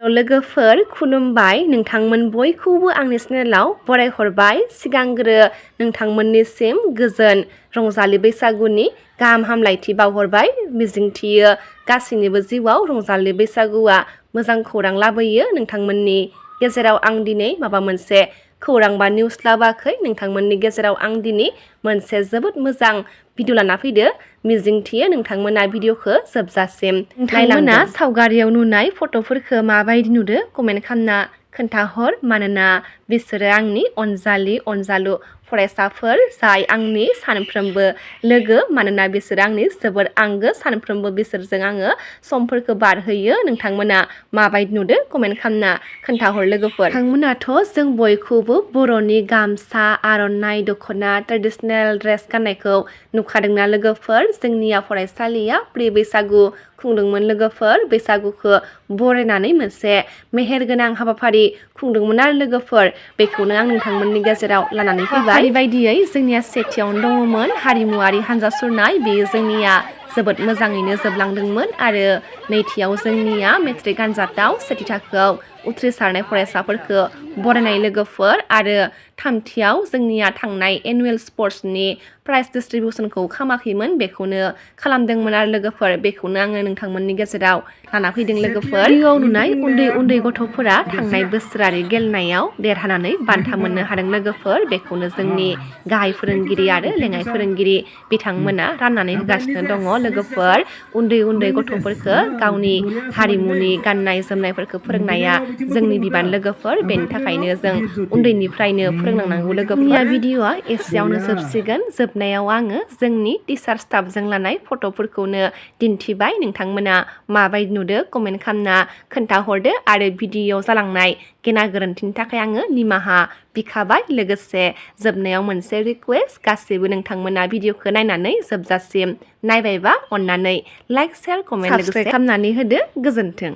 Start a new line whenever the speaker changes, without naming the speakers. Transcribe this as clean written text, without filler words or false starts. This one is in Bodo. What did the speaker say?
लोगोफोर खुलुमबाय नोंथांमोन बयखौबो आंनि चेनेलाव बरायहरबाय सिगांग्रो नोंथांमोननिसिम गोजोन रंजालि बैसागुनि गाहाम हामलायथि बावहरबाय मिजिंथियो गासैनिबो जिउआव रंजालि बैसागुआ मोजां खौरां लाबोयो नोंथांमोननि गेजेराव आं दिनै माबा मोनसे खौरां बा निउस लाबाखै नोंथांमोननि गेजेराव आं दिनै मोनसे जोबोद मोजां भिडिअ लाना फैदो मिजिंथियो नोंथांमोना भिडिअखौ जोबजासिम नोंथांमोना सावगारियाव नुनाय फट'फोरखौ माबायदि नुदो कमेन्ट खालामना खोन्थाहर मानोना बिसोरो आंनि अनजालि अनजालु फरायसाफोर जाय आंनि सानफ्रोमबो लोगो मानोना बिसोर आंनि जोबोद आंगो सानफ्रोमबो बिसोरजों आङो समफोरखौ बारहोयो नोंथांमोना माबायदि नुदो कमेन्ट खालामना खोन्थाहर लोगोफोर नोंथांमोनाथ' जों बयखौबो बर'नि गामसा आर'नाइ दख'ना ट्रेडिसनेल ड्रेस गाननायखौ नुखादोंना लोगोफोर जोंनिया फरायसालिया प्रि बैसागु खुंदोंमोन लोगोफोर बैसागुखौ बरायनानै मोनसे मेहेरगोनां हाबाफारि खुंदोंमोन आरो लोगोफोर बेखौनो आं नोंथांमोननि गेजेराव लानानै फैबाय बायदियै जोंनिया सेथियावनो दङमोन हारिमुवारि हान्जा सुरनाय बेयो जोंनिया जोबोद मोजाङैनो जोबलांदोंमोन आरो नैथियाव जोंनिया मेट्रिक आनजादाव सेथि थाखोआव उथ्रिसारनाय फरायसाफोरखौ बरायनाय लोगोफोर आरो थामथियाव जोंनिया थांनाय एनुवेल स्पर्ट्सनि प्राइज डिस्ट्रिबिउसनखौ खालामाखैमोन बेखौनो खालामदोंमोन आरो लोगोफोर बेखौनो आङो नोंथांमोननि गेजेराव लाना फैदों लोगोफोर भिडिअआव नुनाय उन्दै उन्दै गथ'फोरा थांनाय बोसोरारि गेलेनायाव देरहानानै बान्था मोननो हादों लोगोफोर बेखौनो जोंनि गाहाय फोरोंगिरि आरो लेङाइ फोरोंगिरि बिथांमोना राननानै होगासिनो दङ लोगोफोर उन्दै उन्दै गथ'फोरखौ गावनि हारिमुनि गाननाय जोमनायफोरखौ फोरोंनाया जोंनि बिबान लोगोफोर बेनि थाखायनो जों उन्दैनिफ्रायनो फोरोंलांनांगौ लोगोफोर भिडिअआ एसेयावनो जोबसिगोन जोबनायाव आङो जोंनि टिचार स्टाफजों लानाय फट'फोरखौनो दिन्थिबाय नोंथांमोना माबायदि नुदो कमेन्ट खालामना खोन्थाहरदो आरो भिडिअआव जालांनाय गेना गोरोन्थिनि थाखाय आङो निमाहा बिखाबाय लोगोसे जोबनायाव मोनसे रिकुवेस्ट गासैबो नोंथांमोना भिडिअखौ नायनानै जोबजासिम नायबायबा अन्नानै लाइक शेयार कमेन्ट साबस्क्राइब खालामनानै होदो गोजोन्थों।